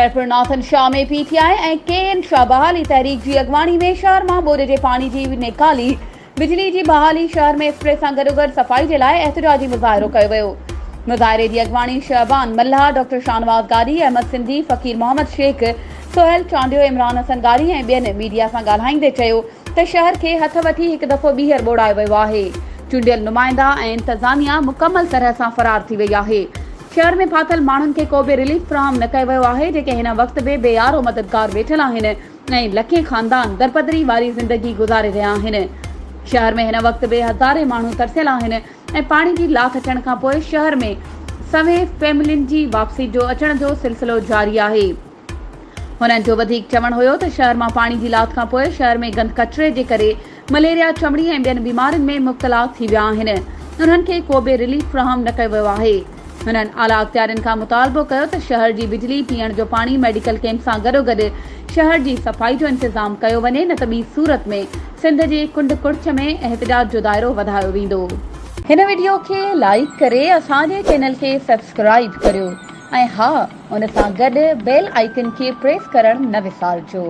Khairpur Nathan Shah ۾ P T I ۽ K N Shah بحالي تحريڪ جي اڳواڻي ۾ شهر مان ٻوڏ جي پاڻي جي نيڪالي، بجلي جي بحالي، شهر ۾ اسپري سان گڏوگڏ صفائي جي لاء احتجاجي مظاهرو ڪيو ويو. مظاهري جي اڳواڻي شعبان ملاح، ڊاڪٽر شاهنواز گاڏهي، احمد سنڌي، فقير محمد شيخ، سهيل چانڊيو، عمران حسن گاڏهي ۽ ٻين ميڊيا سان ڳالهائيندي چيو ته شهر کي هٿ وٺي هڪ دفعو ٻيهر ٻوڙايو ويو آهي، چونڊيل نمائندا ۽ انتظاميا مڪمل طرح سان فرار ٿي وئي آهي، شهر ۾ ڦاٿل ماڻهن کي ڪو به رليف فراهم نه ڪيو ويو آهي، جيڪي هن وقت به بي يارو مددگار ويٺل آهن. ۽ لکين خاندان درپدري واري زندگي گذاري رهيا آهن. شهر ۾ هن وقت به هزارين ماڻهو ترسيل آهن ۽ پاڻي جي لاٿ اچڻ کانپوء شهر ۾ سوين فيملين جي واپسي جو اچڻ جو سلسلو جاري آهي. هنن جو وڌيڪ چوڻ هيو ته شهر مان پاڻي جي لاٿ کانپوء شهر ۾ گند ڪچري جي ڪري مليريا، چمڙي ۽ ٻين بيمارين ۾ مبتلا ٿي ويا آهن، انهن کي ڪو به رليف فراهم نه ڪيو ويو آهي. هنن اعليٰ اختيارين کان مطالبو ڪيو ته شهر جي بجلي، پيئڻ جو پاڻي، ميڊيڪل ڪئمپ سان گڏوگڏ شهر جي صفائي جو انتظام ڪيو وڃي نه ته ٻي صورت ۾ سنڌ جي ڪنڊ ڪڙڇ ۾ احتجاج جو دائرو وڌايو ويندو. هن وڊيو کي لائيڪ ڪري اسان جي چينل کي سبسڪرائيب ڪريو ۽ ها ان سان گڏ بيل آئيڪن کي پريس ڪرڻ نه وسارجو.